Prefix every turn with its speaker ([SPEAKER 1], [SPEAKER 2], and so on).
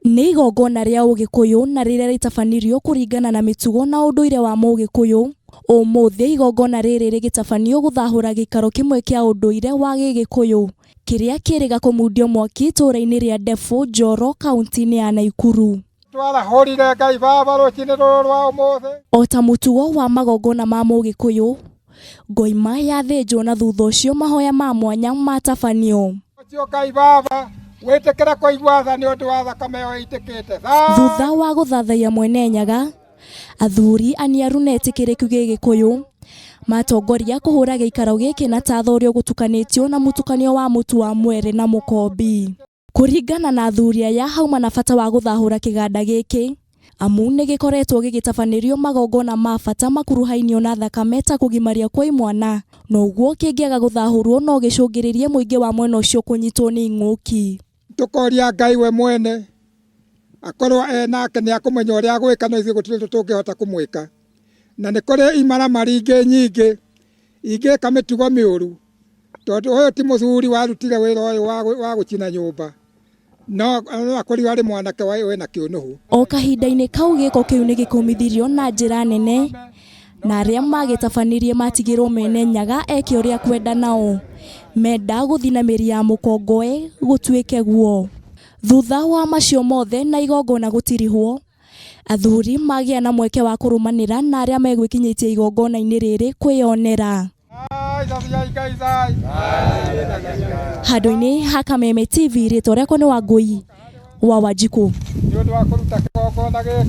[SPEAKER 1] Nĩ igongona rĩa ũgĩkũyũ na rĩrĩa rĩtabanirio kũringana na mĩtugo na ũndũire wa mũgĩkũyũ. Ũmũthĩ igongona rĩrĩ rĩgĩtabanio gũthahũra gĩikaro kĩmwe kĩa ũndũire wa gĩgĩkũyũ kĩrĩa kĩrĩga kũmundio mwaki itũũra-inĩ rĩa Ndebũ, Njoro, kaunti-inĩ ya Naikuru.
[SPEAKER 2] Twarahũrire Ngai Baba rũcinĩ rũrũ rwa ũmũthĩ.
[SPEAKER 1] O ta mũtugo wa magongona ma mũgĩkũyũ, ngoima yathĩnjwo na thutha ũcio mahoya ma mwanya matabanio.
[SPEAKER 2] Ũcio Ngai Baba wĩtĩkĩre kũigua tha nĩ ũndũ wa thakame ĩyo ĩitĩkĩte.
[SPEAKER 1] Thutha wa gũthathaiya Mwene Nyaga, athuri aniaru na etĩkĩrĩku gĩgĩkũyũ matongoria kũhũra gĩikaro gĩkĩ na tatha ũrĩa ũgũtukanĩtio na mũtukanio wa mũtu wa mwere na mũkombi. Kũringana na athuri aya hauma na bata wa gũthahũra kĩganda gĩkĩ amu nĩ gĩkoretwo gĩgĩtabanĩrio magongona ma bata makuruhainio na thakame ta kũgimaria kwa imwana na ũguo kĩngĩaga gũthahũrwo no gĩcũngĩrĩrie mũingĩ wa mwena ũcio kũnyitwo nĩ ing'ũki.
[SPEAKER 2] Tũkoria Ngai we mwene akorwo e nake nĩ akũmenya ũrĩa agwĩka no ithuĩ gũtirĩ ũndũ tũngĩhota kũmwĩka. Na nĩ kũrĩ imaramari ingĩ nyingĩ ingĩka mĩtugo mĩũru tondũ ũyũ ti mũthuri warutire wĩra ũyũ wa gũcina nyũmba no akorirwo arĩ mwanake wĩna kĩũnũhu.
[SPEAKER 1] O kahinda-inĩ kau gĩko kĩu nĩ gĩkũmithirio na njĩra nene na arĩa magĩtabanirie matigĩrwo mene Nyaga eke ũrĩa kwenda nao menda gũthiĩ na mĩri ya mũkongoe gũtuĩke guo. Thutha wa macio mothe na igongona gũtirihwo, athuri magĩa na mweke wa kũrũmanĩra na arĩa megwĩkinyĩtie igongona-inĩ rĩrĩ kwĩyonera. Handũ-inĩ ha Kameme TV rĩtwa rĩakwa nĩ Wangũi wa Wanjikũ.
[SPEAKER 2] Nĩ ũndũ wa kũruta kĩgongona gĩkĩ.